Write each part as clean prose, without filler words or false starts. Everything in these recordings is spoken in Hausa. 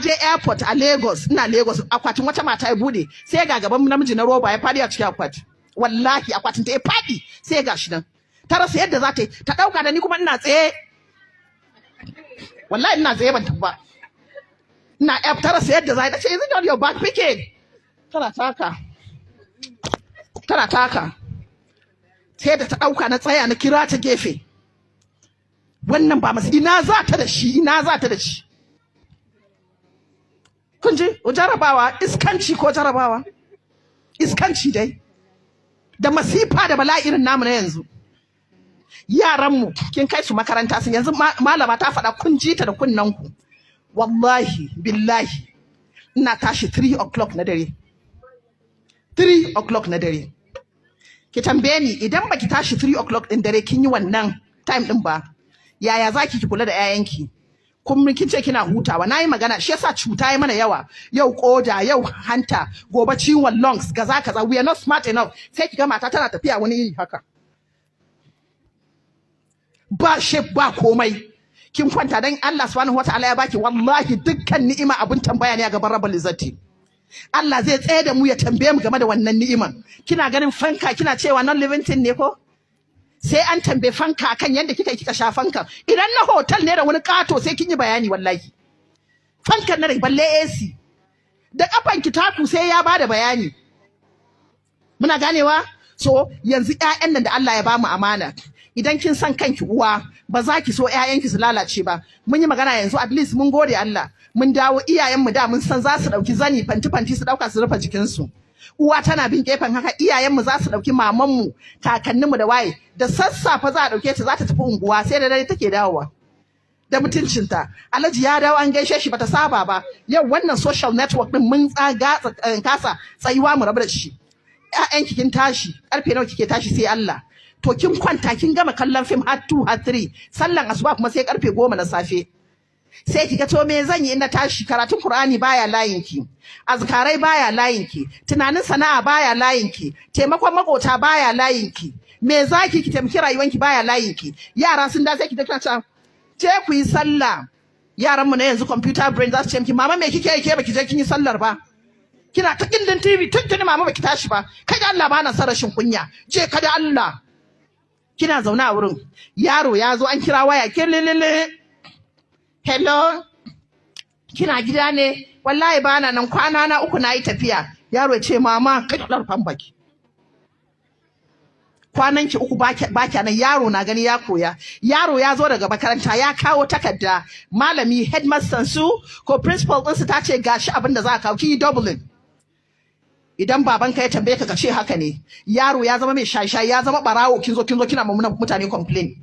Je airport a Lagos, ina Lagos, akwatin wata mata ya bude, sai ga gaban namiji na roba ya fadi a cikin akwati. Wallahi akwatin ta ya fadi, sai ga shi nan. Ta rasa yadda za ta yi ta dauka. Da ni kuma ina tsaye, wallahi ina tsaye, ban tafi ba. Ina ta rasa yadda za ta ce, "Is it not your bag? Pick it." Tana taka, tana taka, sai da ta dauka. Na tsaya na kira ta gefe. Wannan ba masu, ina za ta da shi? Ina za ta da shi? Kun ji jarabawa, iskanci ko jarabawa, iskanci dai da masifa da bala'i irin namu na yanzu. Yaranmu kin kai su makaranta, sun yanzu malama ta faɗa, kun ji ta da kunnanku. Wallahi billahi ina tashi 3 o'clock na dare, 3 o'clock na dare. Ki tambaye ni, idan baki tashi 3 o'clock din dare kin yi wannan time din ba, yaya zaki ki kula da 'ya'yanki? Kun kin ce kina hutawa. Nayi magana, shi yasa cuta ya mana yawa. Yau koda, yau hanta, gobe ciwon lungs, kaza kaza. We are not smart enough. Sai kiga mata tana tafiya wani iri haka, ba shape, ba komai. Kin kwanta dan Allah Subhanahu wataala ya baki. Wallahi dukkan ni'ima abun tambaya ne a gaban Rabbul Izzati. Allah zai tsaye da mu ya tambaye mu game da wannan ni'iman. Kina ganin fanka, kina cewa non living thing ne ko? Sai an tambaye fanka kan yadda kika kika sha fanka. Idan na hotel ne da wani kato, sai kin yi bayani. Wallahi fankan na da balle AC da kafan ki taku, sai ya bada bayani. Muna ganewa? So yanzu ƴaƴan nan da Allah ya bamu amana, idan kin san kanki uwa, ba za ki so ƴaƴanki su lalace ba. Mun yi magana yanzu, at least mun gode Allah mun dawo. Iyayenmu da mun san za su ɗauki zani fanti fanti su ɗauka su rufe jikinsu. Uwa tana bin gefen haka, iyayenmu za su ɗauki mamanmu, kakanninmu da waye, da sassafe za a ɗauke ta, za ta tafi unguwa, sai da dare take dawowa da mutuncinta. Alhaji ya dawo, an gaishe shi, bata saba ba. Yau wannan social network din mun tsaga kasa tsayuwa mu rabu da shi. Ƴaƴanki, kin tashi karfe nawa kike tashi? Sai Allah. To kin kwanta, kin gama kallon film har 2, har 3, sallan asuba kuma sai karfe 10 na safe. Sai kiga, to me zan yi in na tashi? Karatun Qur'ani baya layinki, azkarai baya layinki, tunanin sana'a baya layinki, taimakon makota baya layinki. Me zaki ki taimaki rayuwanki baya layinki. Yara sun da, sai ki ta cewa, "Je ku yi sallah." Yaran mu na yanzu, computer brain, za su ce miki, "Mama, me kike yi? Ke baki je kin yi sallar ba, kina ta kallon TV tuntuni. Mama, baki tashi ba. Kai da Allah, bana son rashin kunya. Je ka da Allah." Kina zaune a wurin, yaro ya zo, an kira waya, ke lelele, "Hello, kina gida ne?" "Wallahi bana nan, kwana na 3, na yi tafiya." Yaro ya ce, "Mama, kai rufan baki. Kwanan ki 3 baki nan." Yaro na gani ya koya. Yaro ya zo daga makaranta, ya kawo takarda, malami, headmaster su ko principal ɗinsu ta ce gashi abin da za ka kawo, ki yi doubling. Idan babanka ya tambaye ka, ka ce haka ne. Yaro ya zama mai shaye-shaye, ya zama barawo, kin zo kina mamuna mutane complain.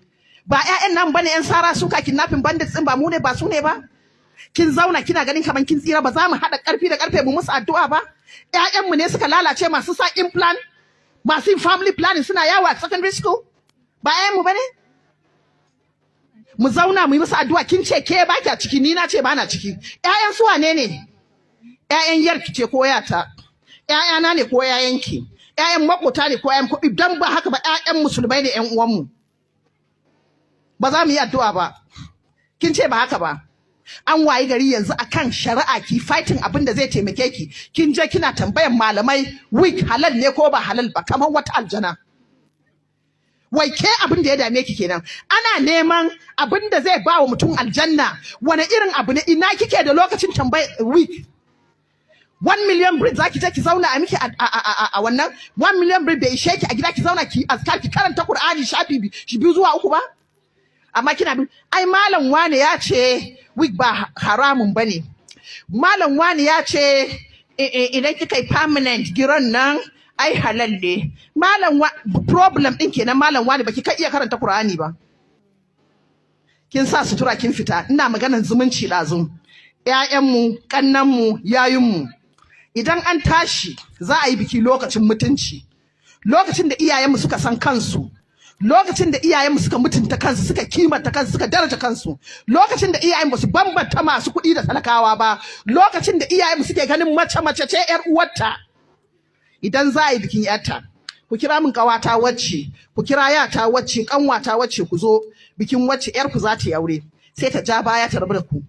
Ba ƴaƴan nan bane ƴan sara suka, kidnapping, bandits din? Ba mu ne ba, su ne ba? Kin zauna kina ganin kaman kin tsira. Ba za mu haɗa ƙarfi da ƙarfe mu musu addu'a ba? Ƴaƴanmu ne suka lalace, masu sa implant, masu yin family planning, suna yawo a secondary school. Ba ƴaƴanmu bane? Mu zauna mu yi musu addu'a. Kin ce ke ba a ciki, ni na ce ba na ciki. Ƴaƴan su wane ne? Ƴaƴan yarki ce ko yata? Ƴaƴana ne ko ƴaƴanki? Ƴaƴan makota ne ko ƴaƴan kuɗi? Dan ba haka ba, ƴaƴan musulmai ne, ƴan uwanmu. Ba za mu yi addu'a ba? Kin ce ba haka ba. An wayi gari yanzu akan shari'a ki fighting abin da zai taimake ki, kin je kina tambayan malamai wig halal ne ko ba halal ba, kamar wata aljana. Wai ke abin da ya dame ki kenan. Ana neman abin da zai ba wa mutum aljanna, wani irin abu ne? Ina kike da lokacin tambayar wig? 1 million braids zaki je ki zauna a miki a wannan 1 million braid bai ishe ki a gida ki zauna ki azkar, ki karanta Qur'ani shafi 2 zuwa 3 ba? Amma kina bi, ai malam wane ya ce wig ba haramun bane, malam wane ya ce idan kika yi permanent giran nan ai halal ne, malam wa. Problem din kenan, malam wane. Baki ka iya karanta Qur'ani ba, kin sa sutura kin fita. Ina maganan zumunci ɗazu. Ƴaƴanmu, ƙannanmu, yayunmu, idan an tashi za a yi biki, lokacin mutunci, lokacin da iyayenmu suka san kansu, lokacin da iyayenmu suka mutunta kansu, suka kimanta kansu, suka daraja kansu, lokacin da iyayen ba su bambanta masu kuɗi da talakawa ba, lokacin da iyayenmu suke ganin mace mace ce yar uwarta, idan za a yi bikin yarta, ku kira min ƙawata wacce, ku kira yata wacce, kanwata wacce, ku zo bikin wacce, yar ku za ta yi aure. Sai ta ja baya ta rabu da ku.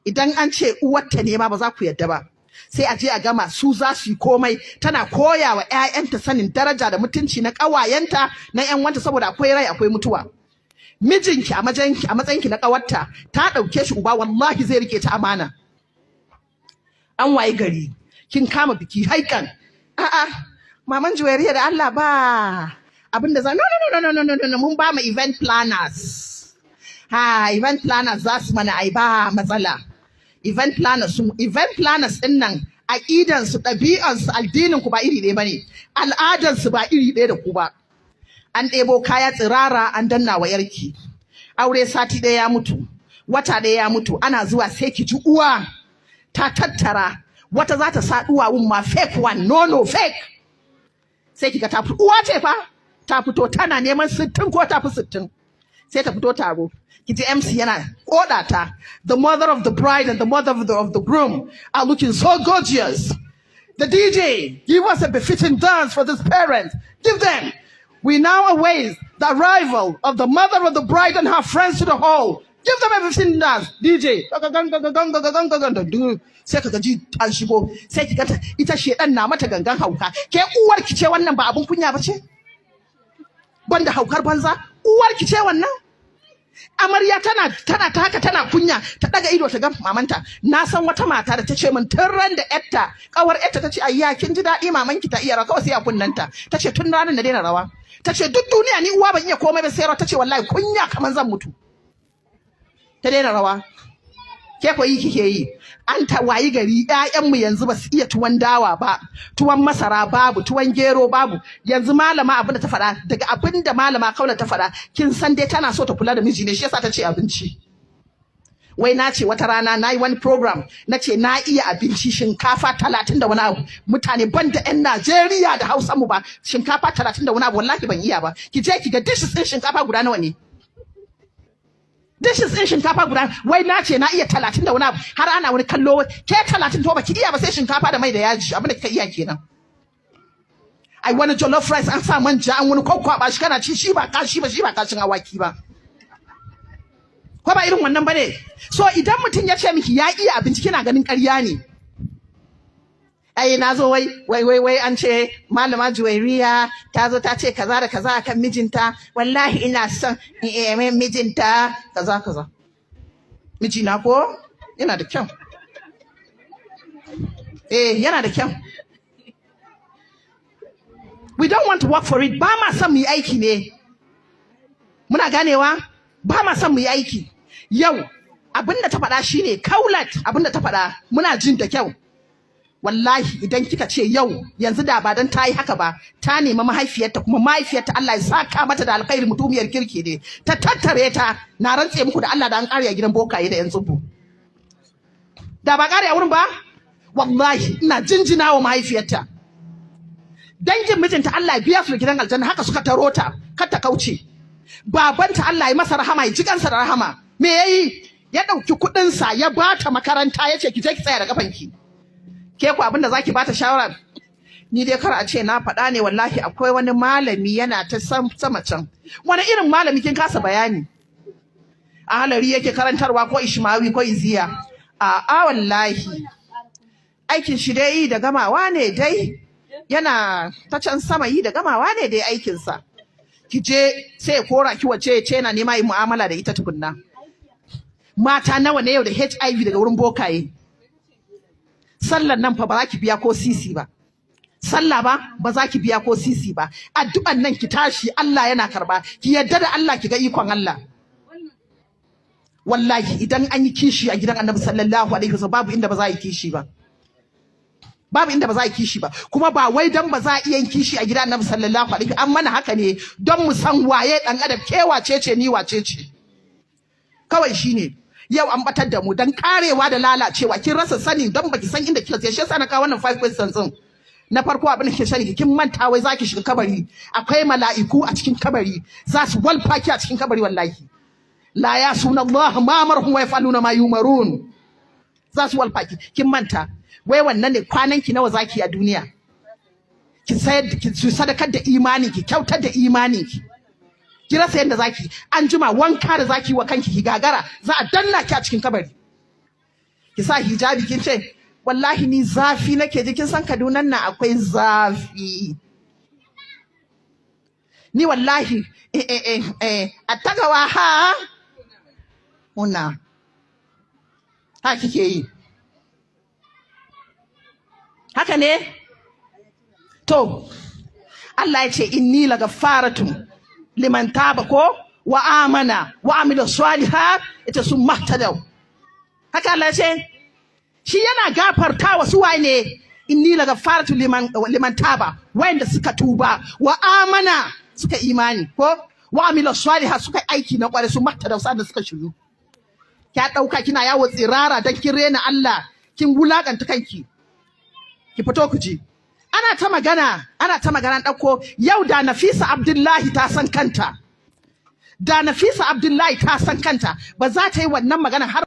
Idan an ce uwarta ne ma, ba za ku yadda ba. Sai a je a gama, su za su yi komai. Tana koya wa 'ya'yanta sanin daraja da mutunci na ƙawayenta, na 'yan wanta, saboda akwai rai akwai mutuwa. Mijinki a matsayinki na ƙawarta, ta ɗauke shi uba, wallahi zai rike ta amana. An wayi gari kin kama biki haikan, a'a, maman Juwairiya, da Allah ba abinda za, no, no, no, no, no, no, no, mun ba mu event planners. Ha, event planners za su mana, ai ba matsala. Event planners su, event planners din nan, aqidan su, ɗabi'an su, addinin ku ba iri ɗaya bane, al'adan su ba iri ɗaya da ku ba. An ɗebo kaya tsirara an danna wa yarki. Aure sati ɗaya ya mutu, wata ɗaya ya mutu. Ana zuwa sai ki ji uwa ta tattara, wata za ta sa duwawun ma fake one, nono fake. Sai kiga ta, uwa ce fa, ta fito tana neman 60 ko ta fi 60. Sai ta fito taro, kiji MC yana koda ta, "The mother of the bride and the mother of the groom are looking so gorgeous. The DJ, give us a befitting dance for these parents. Give them. We now await the arrival of the mother of the bride and her friends to the hall. Give them a befitting dance, DJ." Sai ka ji an shigo, sai ki ga ita shedan na mata gangan hauka. Ke, uwar ki ce wannan, ba abun kunya ba ce? Banda haukar banza, uwar ki ce wannan? Amarya tana ta haka, tana kunya, ta daga ido ta ga mamanta. Na san wata mata da ta ce min tun ran da yarta, kawar yarta, ta ce, "Ayya, kin ji daɗi, mamanki ta iya rawa," kawai sai a kunnanta ta ce, "Tun ranar na daina rawa." Ta ce, "Duk duniya ni uwa ban iya komai ba sai rawa." Ta ce, "Wallahi kunya kaman zan mutu." Ta daina rawa. Ke ko yi kike yi? An ta wayi gari ƴaƴanmu yanzu ba su iya tuwon dawa ba, tuwon masara babu, tuwon gero babu. Yanzu malama abin da ta faɗa, daga abin da malama Kaula ta faɗa, kin san dai tana so ta kula da miji ne, shi yasa ta ce abinci. Wai na ce wata rana na yi wani program, na ce na iya abinci, shinkafa 30 da wani abu. Mutane, ban da 'yan Najeriya da Hausa mu ba, shinkafa 30 da wani abu, wallahi ban iya ba. Ki je ki ga dishes ɗin shinkafa guda nawa ne, dishes ɗin shinkafa guda. Wai na ce na iya 30 da wani abu, har ana wani kallo. Ke, 30 to baki iya ba, sai shinkafa da mai da yaji, abin da kika iya kenan. Ai wani jollof rice an sa manja, an wani kwakwaba shi, kana ci, shi ba kashi ba, shi ba kashin awaki ba. Ko ba irin wannan bane? So idan mutum ya ce miki ya iya abinci, kina ganin ƙarya ne. Ai na zo, wai wai wai wai an ce malama Juwairiya ta zo ta ce kaza da kaza akan mijinta. Wallahi ina son in mijinta kaza kaza. Mijina ko yana da kyau, eh, yana da kyau. We don't want to work for it. Ba ma son mu yi aiki ne. Muna ganewa? Ba ma son mu yi aiki. Yau abinda ta faɗa shine Kaulat, abinda ta faɗa muna jin da kyau. Wallahi idan kika ce yau yanzu, da ba dan ta yi haka ba, ta nemi mahaifiyarta, kuma mahaifiyarta, Allah ya saka mata da alkhairi, mutumiyar kirki ne, ta tattare ta, na rantse muku da Allah da an ƙare a gidan bokaye da yan tsubu. Da ba ƙare a wurin ba. Wallahi ina jinjina wa mahaifiyarta. Dangin mijinta, Allah ya biya su da gidan aljanna, haka suka taro ta kar ta kauce. Babanta, Allah ya masa rahama, ya ji kansa da rahama. Me yayi? Ya ɗauki kuɗinsa ya bata makaranta, ya ce, "Ki je ki tsaya da kafanki." Ke ku, abinda zaki bata shawara, ni dai kar a ce na faɗa ne, wallahi akwai wani malami yana ta sama can. Wani irin malami? Kin kasa bayani. Ahalari yake karantarwa ko Ishmawi ko Iziya? A a wallahi aikin shi dai yi da gamawa ne dai, yana ta can sama, yi da gamawa ne dai aikinsa. Ki je sai ya kora ki wace, ya ce yana nema yi mu'amala da ita tukunna. Mata nawa ne yau da HIV daga wurin bokaye? Sallan nan fa ba za ki biya ko sisi ba. Sallah ba, ba za ki biya ko sisi ba. Addu'an nan ki tashi, Allah yana karba. Ki yadda da Allah, ki ga ikon Allah. Wallahi idan an yi kishi a gidan Annabi sallallahu alaihi wasallam, babu inda ba za a yi kishi ba, babu inda ba za a yi kishi ba. Kuma ba wai dan ba za a iya yin kishi a gidan Annabi sallallahu alaihi, an mana haka ne don mu san waye dan adam, ke wace ce, ni wace ce. Kawai shine yau an batar da mu dan karewa da lalacewa. Kin rasa sani don baki san inda kika je. Shi yasa na kawo wannan five questions din. Na farko, abin da ke sani, kin manta wai zaki shiga kabari, akwai mala'iku a cikin kabari, za su walfa ki a cikin kabari. Wallahi la yasuna Allah ma amarahum wa yaf'aluna ma yumarun. Za su walfa ki. Kin manta wai wannan ne kwanan ki nawa zaki a duniya. Ki sayar, ki sadakar da imanin ki, kyautar da imanin ki. Ki rasa yadda zaki, an jima wanka da zaki wa kanki ki gagara, za a danna ki a cikin kabari. Ki sa hijabi, kin ce, "Wallahi ni zafi nake ji, kin san Kaduna nan akwai zafi. Ni wallahi eh eh eh eh attaqwa ha huna." Ha, kike yi haka ne? To, Allah ya ce, "Inni lagaffaratun liman taba," ko, "wa amana wa amila salihat," ita sun mahtadaw. Haka Allah ya ce shi yana gafarta wa su ne. "Inni lagaffaratu liman taba," wanda suka tuba, "wa amana," suka imani, ko, "wa amila salihat," suka aiki na kware, "su mahtadaw," sanda suka shiru. Kya dauka kina yawo tsirara dan kin rena Allah, kin wulakanta kanki. Ki fito ku ji ana ta magana, ana ta magana. Ɗauko yau da Nafisa Abdullahi ta san kanta, da Nafisa Abdullahi ta san kanta, ba za ta yi wannan magana har